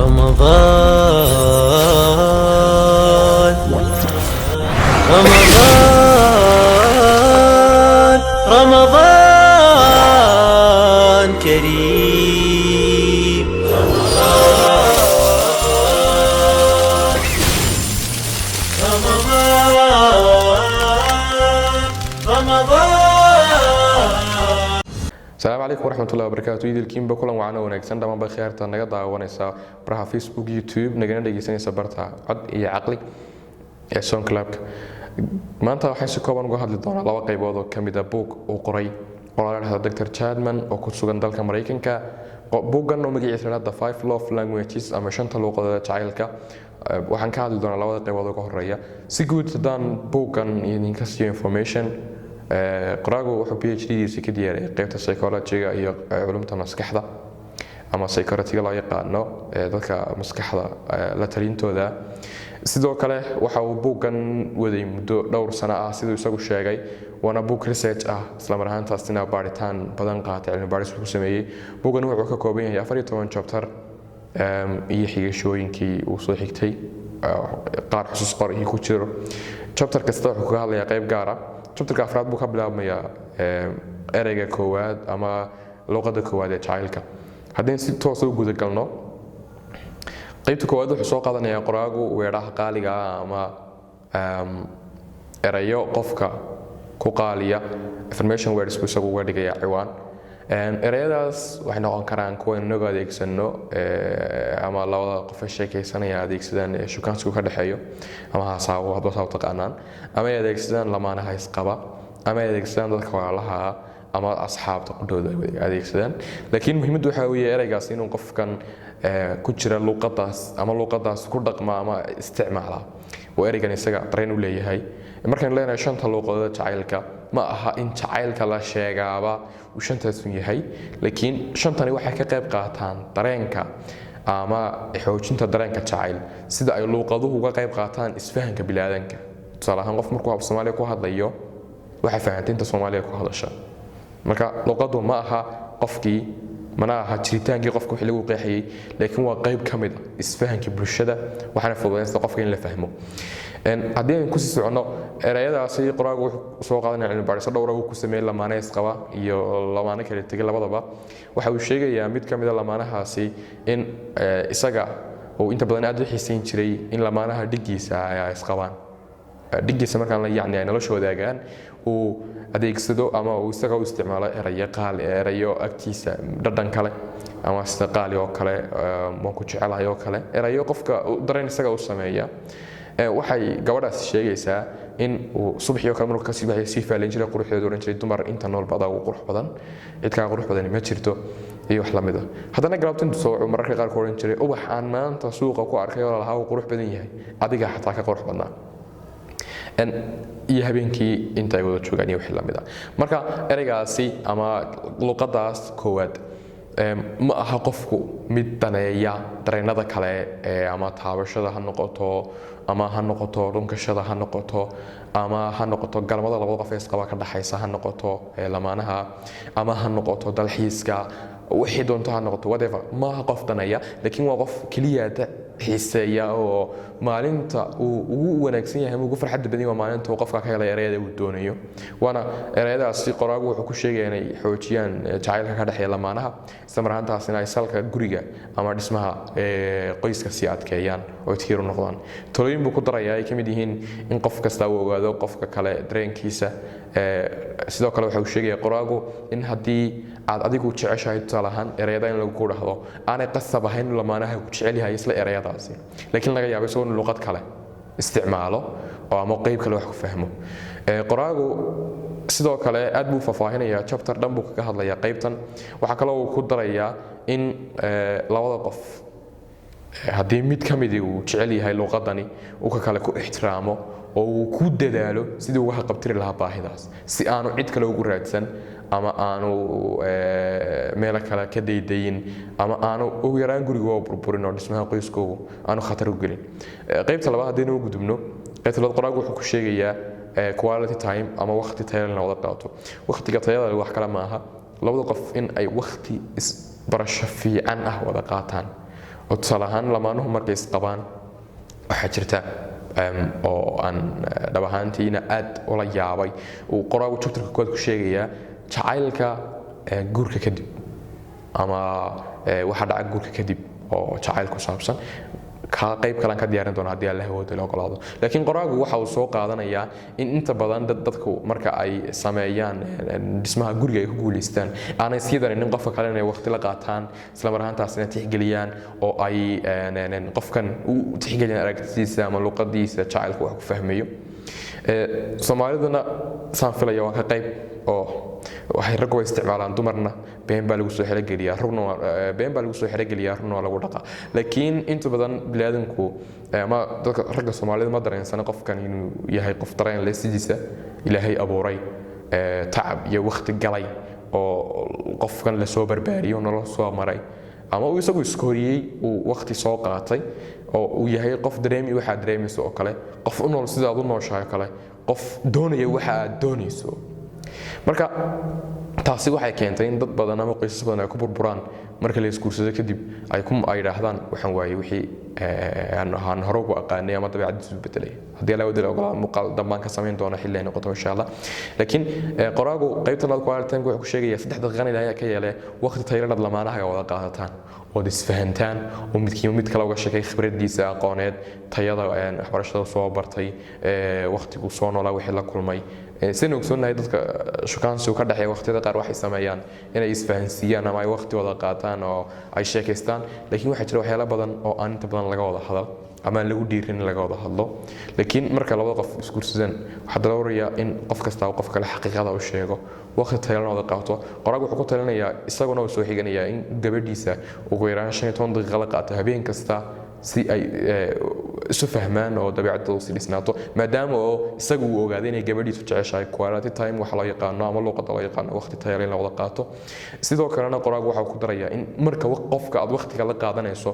رمضان، رمضان، رمضان كريم. رمضان، رمضان، رمضان. Asalaamu calaykum waraxmatullahi wabarakaatu. Idilkiinba kulan wacan oo wanaagsan dhammaanba khiyaarta naga daawanaysa baraha Facebook, YouTube, nagana dhegeysanaysa barta Cod iyo Caqli ee Sonclubka. Maanta waxaan si kooban uga hadli doonaa laba qaybood oo kamid a buug uu qoray oo la dhahdo Dr Chapman oo ku sugan dalka Maraykanka. Buuggan oo magaciisa la dhahdo The Five Love Languages ama shanta luuqadood ee jacaylka, waxaan ka hadli doonaa labada qaybood uga horeeya. Si guud haddaan buuggan idinka siiyo information, qoraagu wuxuu PhD-diisa ka diyaariyay qaybta psychology-ga iyo culumta maskaxda ama psychology-ga loo yaqaano ee dadka maskaxda la talintooda. Sidoo kale waxa uu buuggan waday muddo dhowr sano ah, siduu isagu sheegay, waana buug research ah, isla mar ahaantaasina baaritaan badan qaatay, cilmi baaris uu ku sameeyey. Buuggan wuxuu ka kooban yahay 14 chapter iyo xigashooyinkii uu soo xigtay, qaar xusuus qor iyo ku jiro. Chapter kasta wuxuu kaga hadlayaa qayb gaara. Chapterka afraad buu ka bilaabmayaa, ereyga koowaad ama luqadda koowaad ee jacaylka. Haddii si toosa u guda galno qaybta koowaad, wuxuu soo qaadanayaa qoraagu weedhaha qaaliga ah ama erayo qofka ku qaaliya. Affirmation words buu isagu uga dhigayaa ciwaan. Ereyadaas waxay noqon karaan kuwa inagu adeegsano ama labada qof ee sheekaysanaya adeegsadaan ee shukaansigu ka dhexeeyo ama hasaawo, hadba saa u taqaanaan, ama ay adeegsadaan lamaanaha isqaba, ama ay adeegsadaan dadka walaalaha ah ama asxaabta qudhooda ay adeegsadaan. Laakiin muhiimaddu waxaa weeye ereygaas inuu qofkan ku jira luuqadaas ama luuqadaas ku dhaqma ama isticmaala uu ereygan isaga dareen u leeyahay. Markaan leenahay shanta luuqadood jacaylka, ma aha in jacaylka la sheegaaba uu shantaasun yahay, laakiin shantani waxay ka qayb qaataan dareenka ama xoojinta dareenka jacayl, sida ay luuqaduhu uga qayb qaataan isfahanka biniaadanka. Tusaale ahaan, qof markuu af Soomaaliya ku hadlayo, waxay fahantay inta Soomaaliya ku hadasha. Marka luuqadu ma aha qofkii, mana aha jiritaankii qofka wixii lagu qeexayay, laakiin waa qayb ka mid a isfahanka bulshada, waxaana fududaynaysa qofka in la fahmo. Haddii aynu kusii soconno ereyadaasi, qoraagu wuxuu soo qaadanaya cilmi baadhiso dhowra uu ku sameeyey lamaane isqaba iyo lamaane kala tegay labadaba. Waxa uu sheegayaa mid ka mid a lamaanahaasi in isaga uu inta badan aad u xiisayn jiray in lamaanaha dhiggiisa ay isqabaan, dhiggiisa markaan la yacni ay nolosha wadaagaan, uu adeegsado ama uu isaga u isticmaalo erayo qaali, erayo agtiisa dhadhan kale ama sida qaali oo kale, waan ku jecelahay oo kale, erayo qofka dareen isaga u sameeya. Waxay gabadhaasi sheegaysaa in uu subaxii oo kale markuu kasii baxay sii faalayn jiray quruxdeedu, ohan jiray: "Dumar inta noolba adaa ugu qurux badan, cid kaa qurux badani ma jirto," iyo wax lamid ah. Haddana galabta intuu soo wuxuu mararka qaar ku ohan jiray: "Ubax aan maanta suuqa ku arkay oo lalahaa uu qurux badan yahay, adiga xataa ka qurux badnaa." Iyo habeenkii inta ay wada joogaan iyo wixii lamid ah. Marka ereygaasi ama luqadaas koowaad ma aha qofku mid daneeya dareenada kale ee ama taabashada ha noqoto, ama ha noqoto dhunkashada ha noqoto, ama ha noqoto galmada labada qof ee isqaba ka dhaxaysa ha noqoto ee lamaanaha, ama ha noqoto dalxiiska, wixii doonto ha noqoto, whatever, ma aha qof daneeya, laakiin waa qof keliya xiiseeya oo maalinta uu ugu wanaagsan yahay ama ugu farxadda badan yahay waa maalinta uu qofka ka helay ereyada uu doonayo. Waana ereyadaasi qoraagu wuxuu ku sheegaya inay xoojiyaan jacaylka ka dhexeeya lamaanaha, isla mar ahaantaasina ay salka guriga ama dhismaha qoyska sii adkeeyaan oo tiir u noqdaan. Talooyin buu ku darayaa ay ka mid yihiin in qof kasta uu ogaado qofka kale dareenkiisa. Sidoo kale waxa uu sheegaya qoraagu in haddii aad adigu jeceshahay, tusaale ahaan, ereyada in lagu dhahdo, aanay qasab ahayn in lamaanaha ku jecel yahay isla ereyadaasi, laakiin laga yaabo isagoo in luqad kale isticmaalo oo ama qeyb kale wax ku fahmo. Qoraagu sidoo kale aad buu faahfaahinayaa, chapter dhan buu kaga hadlayaa qaybtan. Waxaa kaloo uu ku darayaa in labada qof haddii mid ka midii uu jecel yahay luqadani, uu ka kale ku ixtiraamo oo uu ku dadaalo sidii uga haqabtiri lahaa baahidaas, si aanu cid kale ugu raadsan ama aanu meelo kale ka daydayin ama aanu ugu yaraan guriga burburin oo dhismaha qoyskoogu aanu khatar u gelin. Qaybta labaad haddaynu u gudubno, qaybta labaad qoraagu wuxuu ku sheegayaa quality time ama waqti tayo leh la wada qaato. Waqtiga tayada leh wax kale maaha, labada qof in ay waqti isbarasho fiican ah wada qaataan. Oo tusaale ahaan lamaanuhu markay isqabaan waxaa jirta oo aan dhab ahaantiina aad ula yaabay, uu qoraagu chapterka koowaad ku sheegayaa jacaylka guurka kadib ama waxa dhaca guurka kadib oo jacayl ku saabsan. Ka qayb kalan ka diyaarin doona haddii Alle hawooda la ogolaado. Laakiin qoraagu waxa uu soo qaadanayaa in inta badan dadku marka ay sameeyaan dhismaha guriga ay ku guuleystaan, aanay sii darinin qofka kale inay waqti la qaataan, isla mar ahaantaasina tixgeliyaan oo ay qofkan u tixgeliyaan aragtidiisa ama luqadiisa jacaylka wax ku fahmayo. Soomaaliduna saan filaya waa ka qayb oo waxay raggu way isticmaalaan dumarna been baa lagu soo xerogeliyaa, rugna been baa lagu soo xerogeliyaa, rugna waa lagu dhaqaa. Laakiin inta badan bini'aadamku ama dadka ragga Soomaalida ma dareensana qofkan inuu yahay qof dareen leh, sidiisa Ilaahay abuuray, tacab iyo waqti galay oo qofkan lasoo barbaariyo, nolol soo maray ama uu isagu iskoriyey, uu waqti soo qaatay oo uu yahay qof dareemi waxaad dareemayso oo kale, qof u nool sidaad u nooshahay oo kale, qof doonaya waxa aad doonayso. Marka taasi waxay keentay in dad badan ama qoysas badan ay ku burburaan marka la isguursado kadib, ay ku ay yidhaahdaan waxaan waayey wixii aan hore ugu aqaanay ama dabeecadiisu bedelay. Haddii Alla wadala ogolaa, muuqaal dambaan ka samayn doona xilli ay noqoto, insha Allah. Laakiin qoraagu qaybta labaad quality time wuxuu ku sheegayaa 3 daqiiqan Ilaahay ka yeelay waqti taylanad lamaanaha wada qaadataan ood isfahantaan oo midkiiba mid kale uga sheekay khibradiisa aqooneed, tayada waxbarashada soo bartay, waqtiguu soo noolaa, wixii la kulmay. Sidaynu ogsoonnahay, dadka shukaansigu ka dhexeeya waqtiyada qaar waxay sameeyaan inay isfahansiiyaan ama ay waqti wada qaataan oo ay sheekaystaan. Laakiin waxaa jira waxyaalo badan oo aan inta badan laga wada hadal ama aan lagu dhiirin in laga wada hadlo. Laakiin marka labada qof isguursadaan, waxaa daruuriya in qof kasta uu qof kale xaqiiqada u sheego, waqti tayalana wada qaato. Qoraagu wuxuu ku talinayaa, isaguna uu soo xiganayaa, in gabadhiisa ugu yaraan 15 daqiiqo la qaato habeen kasta si ay isu fahmaan oo dabeecadoodu si dhisnaato, maadaama oo isagu uu ogaaday inay gabadhiisu jeceshahay quality time waxa loo yaqaano ama luqadda loo yaqaano waqti tayo leh in la wada qaato. Sidoo kalena qoraagu waxa uu ku darayaa in marka qofka aad waqtiga la qaadanayso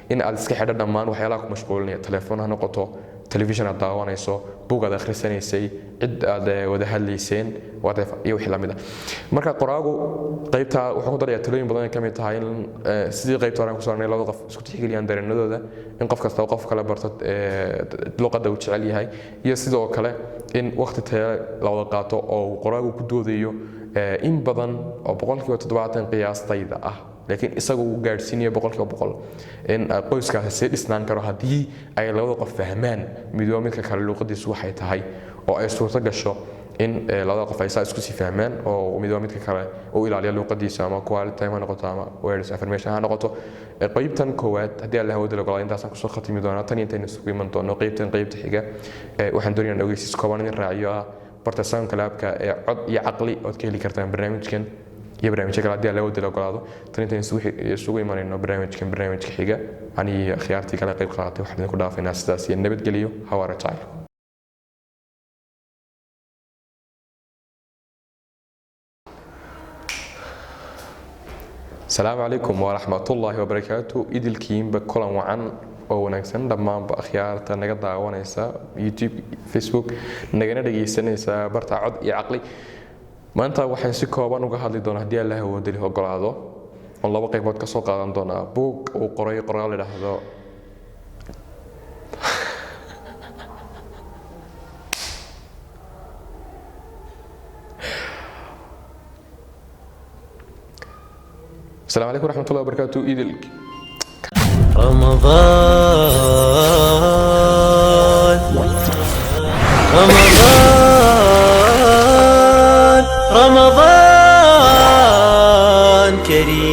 in aad iska xidho dhammaan waxyaalaha ku mashquulinaya, telefoon ha noqoto, telefishin aad daawanayso, buug aad akhrisanaysay, cid aad wada hadlayseen, whatever iyo wixii lamid ah. Marka qoraagu qaybta wuxuu ku darayaa talooyin badan ay ka mid tahay in sidii qaybta hore aan kusoo aragnay, labada qof isku tixgeliyaan dareenadooda, in qof kasta qof kale barto luqadda uu jecel yahay, iyo sidoo kale in waqti tayo la wada qaato oo uu qoraagu ku doodayo in badan oo 70% qiyaastayda ah, laakiin isagu uu gaadhsiinayo 100% in qoyskaasi sii dhisnaan karo haddii ay labada qof fahmaan midba midka kale luqadiisu waxay tahay, oo ay suurto gasho in labada qof ay saa isku sii fahmaan oo midba midka kale uu ilaaliyo luqadiisa, ama quality time ha noqoto ama words affirmation ha noqoto. Qaybtan koowaad haddii Alla hawada la ogolaado intaasaan kusoo khatimi doonaa. Tan iyo intaynu isugu iman doono qaybtan qaybta xiga, waxaan doonayaa in ogeysiis kooban idin raaciyo ah barta SoundCloud-ka ee Cod iyo Caqli ood ka heli kartaan barnaamijkan iyo barnaamijyo kale haddii Alla hawada la ogolaado. Tan intaan isugu imanayno barnaamijkan barnaamijka xiga, aniyo khiyaartii kale qayb qaadatay waxaan idinku dhaafaynaa sidaas iyo nabadgeliyo. Hawaara jacayl. Asalaamu calaykum waraxmatullaahi wabarakaatu. Idilkiinba kulan wacan oo wanaagsan dhammaanba akhyaarta naga daawanaysa YouTube, Facebook, nagana dhagaysanaysa barta Cod iyo Caqli. Maanta waxaan si kooban uga hadli doonaa, haddii Allah awoodali ogolaado, oon laba qaybood ka soo qaadan doonaa buug uu qoray qoraal la idhaahdo Asalaamu calaykum waraxmatullahi wabarakaatu idil رمضان، رمضان، رمضان كريم.